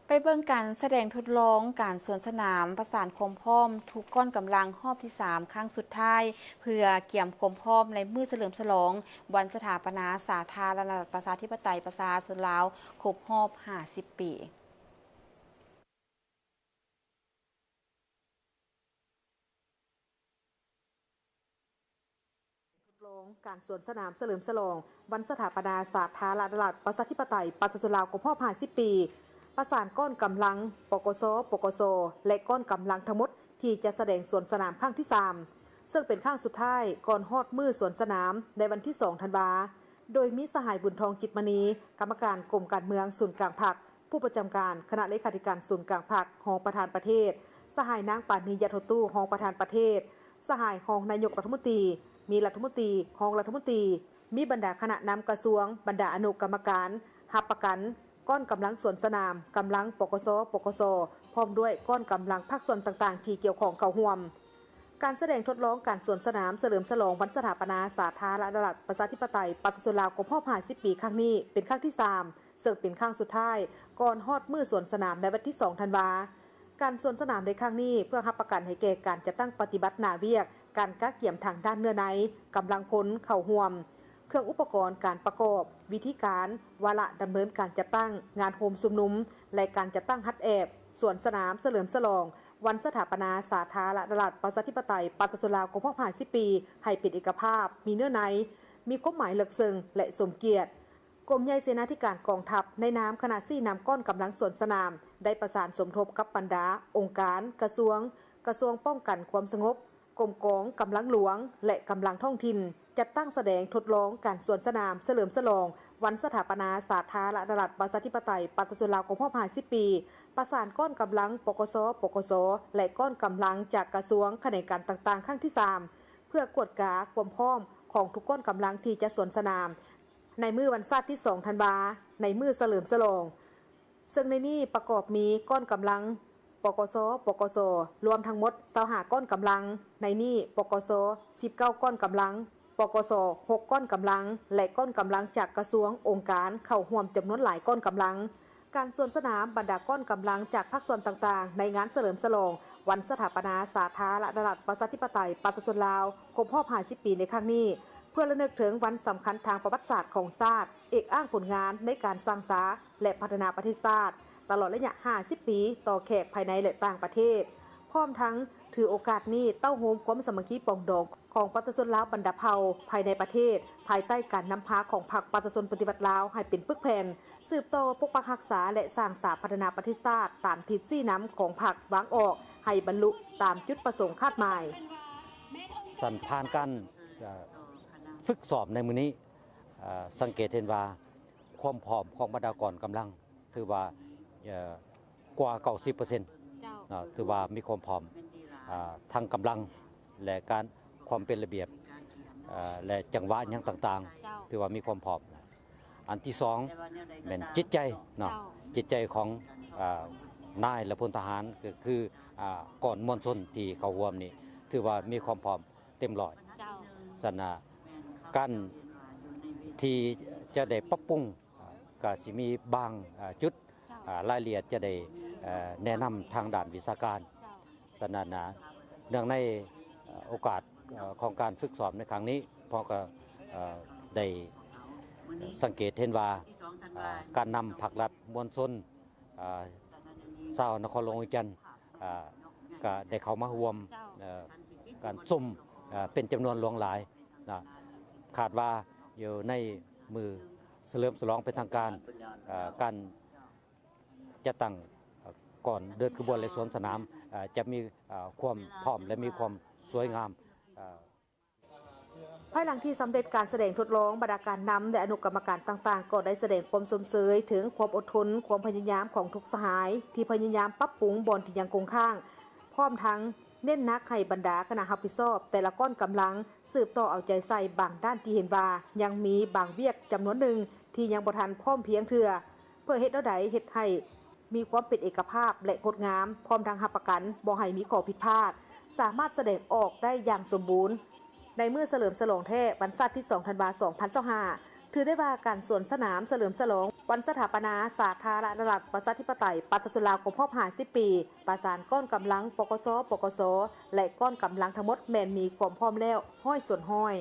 ໄປເບິ່ງການສະແດງທົດລອງການສວນສະໜາມປະສານຄວາມພ້ອມທຸກກ້ອນກຳລັງຮອບທີສາມ ຄັ້ງສຸດທ້າຍ ເພື່ອກຽມຄວາມພ້ອມໃນມື້ສະເຫຼີມສະຫຼອງວັນສະຖາປະນາສາທາລະນະລັດປະຊາທິປະໄຕປະຊາຊົນລາວຄົບຮອບຫ້າສິບປີ. ລອງການສວນສະໜາມສະເຫຼີມສະຫຼອງວັນສະຖາປະນາສາທາລະນະລັດປະຊາທິປະໄຕປະຊາຊົນລາວຄົບຮອບຫ້າສິບປີ ປະສານກ້ອນກຳລັງ ປກສ, ປກສ ແລະ ກ້ອນກຳລັງທັງໝົດທີ່ຈະສະແດງສວນສະໜາມຄັ້ງທີສາມ ເຊິ່ງເປັນຄັ້ງສຸດທ້າຍກ່ອນຮອດມື້ສວນສະໜາມໃນວັນທີສອງທັນວາ ໂດຍມີສະຫາຍ ບຸນທອງ ຈິດມະນີ ກຳມະການກົມການເມືອງສູນກາງພັກ, ຜູ້ປະຈຳການຄະນະເລຂາທິການສູນກາງພັກ, ຮອງປະທານປະເທດ, ສະຫາຍ ນາງ ປານີ ຢາດໂຮຕູ້ ຮອງປະທານປະເທດ, ສະຫາຍ ຮອງນາຍົກລັດຖະມົນຕີ, ມີລັດຖະມົນຕີ, ຮອງລັດຖະມົນຕີ, ມີບັນດາຄະນະນຳກະຊວງ, ບັນດາອະນຸກຳມະການ, ຮັບປະກັນ ກ້ອນກຳລັງສວນສະໜາມ, ກຳລັງ ປກສ, ປກສ ພ້ອມດ້ວຍກ້ອນກຳລັງພາກສ່ວນຕ່າງໆທີ່ກ່ຽວຂ້ອງເຂົ້າຮ່ວມ. ການສະແດງທົດລອງການສວນສະໜາມສະເຫຼີມສະຫຼອງວັນສະຖາປະນາສາທາລະນະລັດປະຊາທິປະໄຕປະຊາຊົນລາວຄົບຮອບຫ້າສິບປີຄັ້ງນີ້ເປັນຄັ້ງທີສາມ ເຊິ່ງເປັນຄັ້ງສຸດທ້າຍກ່ອນຮອດມື້ສວນສະໜາມໃນວັນທີສອງທັນວາ. ການສວນສະໜາມໃນຄັ້ງນີ້ເພື່ອຮັບປະກັນໃຫ້ແກ່ການຈັດຕັ້ງປະຕິບັດໜ້າວຽກ, ການກະກຽມທາງດ້ານເນື້ອໃນ, ກຳລັງພົນເຂົ້າຮ່ວມ, ເຄື່ອງອຸປະກອນການປະກອບ, ວິທີການ, ວາລະດຳເນີນການຈັດຕັ້ງງານໂຮມຊຸມນຸມ ແລະ ການຈັດຕັ້ງຮັດແອບສວນສະໜາມສະເຫຼີມສະຫຼອງ ວັນສະຖາປະນາສາທາລະນະລັດປະຊາທິປະໄຕປະຊາຊົນລາວຄົບຮອບຫ້າສິບປີ ໃຫ້ເປັນເອກະພາບ, ມີເນື້ອໃນ, ມີຄວາມໝາຍເລິກເຊິ່ງ ແລະ ສົມກຽດ. ກົມໃຫຍ່ເສນາທິການກອງທັບ ໃນນາມຄະນະຊີ້ນຳກ້ອນກຳລັງສວນສະໜາມ ໄດ້ປະສານສົມທົບກັບບັນດາອົງການ, ກະຊວງ, ກະຊວງປ້ອງກັນຄວາມສະຫງົບ, ກົມກອງກຳລັງຫຼວງ ແລະ ກຳລັງທ້ອງຖິ່ນ ຈັດຕັ້ງສະແດງທົດລອງການສວນສະໜາມສະເຫຼີມສະຫຼອງວັນສະຖາປະນາສາທາລະນະລັດປະຊາທິປະໄຕປະຊາຊົນລາວຄົບຮອບຫ້າສິບປີ, ປະສານກ້ອນກຳລັງ ປກສ, ປກສ ແລະ ກ້ອນກຳລັງຈາກກະຊວງ, ຂະແໜງການຕ່າງໆ ຄັ້ງທີສາມ ເພື່ອກວດກາຄວາມພ້ອມຂອງທຸກກ້ອນກຳລັງທີ່ຈະສວນສະໜາມ ໃນມື້ວັນຊາດທີສອງທັນວາ ໃນມື້ສະເຫຼີມສະຫຼອງ. ເຊິ່ງໃນນີ້ປະກອບມີກ້ອນກຳລັງ ປກສ, ປກສ ລວມທັງໝົດຊາວຫ້າກ້ອນກຳລັງ, ໃນນີ້ ປກສ ສິບເກົ້າກ້ອນກຳລັງ, ປກສ ຫົກກ້ອນກຳລັງ ແລະ ກ້ອນກຳລັງຈາກກະຊວງ, ອົງການ ເຂົ້າຮ່ວມຈຳນວນຫຼາຍກ້ອນກຳລັງ. ການສວນສະໜາມບັນດາກ້ອນກຳລັງຈາກພາກສ່ວນຕ່າງໆ ໃນງານສະເຫຼີມສະຫຼອງວັນສະຖາປະນາສາທາລະນະລັດປະຊາທິປະໄຕປະຊາຊົນລາວຄົບຮອບຫ້າສິບປີໃນຄັ້ງນີ້ ເພື່ອລະນຶກເຖິງວັນສຳຄັນທາງປະຫວັດສາດຂອງຊາດ, ເອກອ້າງຜົນງານໃນການສ້າງສາ ແລະ ພັດທະນາປະເທດຊາດ ຕະຫຼອດໄລຍະຫ້າສິບປີ ຕໍ່ແຂກພາຍໃນ ແລະ ຕ່າງປະເທດ, ພ້ອມທັງຖືໂອກາດນີ້ເຕົ້າໂຮມຄວາມສາມັກຄີປອງດອງຂອງປະຊາຊົນລາວບັນດາເຜົ່າພາຍໃນປະເທດ, ພາຍໃຕ້ການນຳພາຂອງພັກປະຊາຊົນປະຕິວັດລາວໃຫ້ເປັນປຶກແຜ່ນ, ສືບຕໍ່ປົກປັກຮັກສາ ແລະ ສ້າງສາພັດທະນາປະເທດຊາດຕາມທິດຊີ້ນຳຂອງພັກວາງອອກ ໃຫ້ບັນລຸຕາມຈຸດປະສົງຄາດໝາຍ. ສັນຜ່ານການ ເອີ ຝຶກຊ້ອມໃນມື້ນີ້ ເອີ ສັງເກດເຫັນວ່າຄວາມພ້ອມຂອງບັນດາກອນກຳລັງ ຖືວ່າ ເອີ ກວ່າເກົ້າສິບເປີເຊັນ ເຈົ້າ ເນາະ ຖືວ່າມີຄວາມພ້ອມ ແມ່ນດີຫຼາຍ ອາ ທັງກຳລັງ ແລະ ການ ຄວາມເປັນລະບຽບ ເອີ ແລະ ຈັງຫວະຫຍັງຕ່າງໆ ເຈົ້າ ຖືວ່າມີຄວາມພ້ອມ. ອັນທີສອງ ແມ່ນຈິດໃຈເນາະ ເຈົ້າ ຈິດໃຈຂອງ ອາ ນາຍ ແລະ ພົນທະຫານ ກໍຄື ອາ ກ້ອນມວນຊົນທີ່ເຂົ້າຮ່ວມນີ້ ຖືວ່າມີຄວາມພ້ອມເຕັມຮ້ອຍ ເຈົ້າ ສະນັ້ນ ການທີ່ຈະໄດ້ປັບປຸງ ກະຊິມີບາງ ເອີ ຈຸດ ເຈົ້າ ອາ ລາຍລະອຽດຈະໄດ້ ເອີ ແນະນຳທາງດ້ານວິຊາການ. ເຈົ້າ ສະນັ້ນນະ ເນື່ອງໃນ ເອີ ໂອກາດ ເອີ ຂອງການຝຶກຊ້ອມໃນຄັ້ງນີ້ ພວກກະ ເອີ ໄດ້ສັງເກດເຫັນວ່າ ເອີ ການນຳພາກລັດ ມວນຊົນ ເອີ ຊາວນະຄອນຫຼວງວຽງຈັນ ເອີ ກະໄດ້ເຂົ້າມາຮ່ວມ ເຈົ້າ ເອີ ການຊົມ ເອີ ເປັນຈຳນວນຫຼວງຫຼາຍນະ. ຄາດວ່າຢູ່ໃນມື້ສະເຫຼີມສະຫຼອງເປັນທາງການ ເອີ ການຈັດຕັ້ງ ເອີ ກ່ອນເດີນຂະບວນ ແລະ ສວນສະໜາມ ເອີ ຈະມີ ເອີ ຄວາມພ້ອມ ແລະ ມີຄວາມສວຍງາມ ເອີ ພາຍຫຼັງທີ່ສຳເລັດການສະແດງທົດລອງ, ບັນດາການນຳ ແລະ ອະນຸກຳມະການຕ່າງໆ ກໍໄດ້ສະແດງຄວາມຊົມເຊີຍເຖິງຄວາມອົດທົນ, ຄວາມພະຍາຍາມຂອງທຸກສະຫາຍ ທີ່ພະຍາຍາມປັບປຸງບ່ອນທີ່ຍັງຄົງຄ້າງ, ພ້ອມທັງເນັ້ນໜັກໃຫ້ບັນດາຄະນະຮັບຜິດຊອບແຕ່ລະກ້ອນກຳລັງ ສືບຕໍ່ເອົາໃຈໃສ່ບາງດ້ານທີ່ເຫັນວ່າຍັງມີບາງວຽກຈຳນວນໜຶ່ງທີ່ຍັງບໍ່ທັນພ້ອມພຽງເທື່ອ, ເພື່ອເຮັດແນວໃດເຮັດໃຫ້ ມີຄວາມເປັນເອກະພາບ ແລະ ງົດງາມ, ພ້ອມທັງຮັບປະກັນບໍ່ໃຫ້ມີຂໍ້ຜິດພາດ, ສາມາດສະແດງອອກໄດ້ຢ່າງສົມບູນ ໃນມື້ສະເຫຼີມສະຫຼອງແທ້ ວັນຊາດທີສອງທັນວາ ສອງພັນຊາວຫ້າ ຖືໄດ້ວ່າການສວນສະໜາມສະເຫຼີມສະຫຼອງ ວັນສະຖາປະນາສາທາລະນະລັດ ປະຊາທິປະໄຕ ປະຊາຊົນລາວ ຄົບຮອບຫ້າສິບປີ, ປະສານກ້ອນກຳລັງ ປກສ ປກສ ແລະ ກ້ອນກຳລັງທັງໝົດແມ່ນມີຄວາມພ້ອມແລ້ວຮ້ອຍສ່ວນຮ້ອຍ.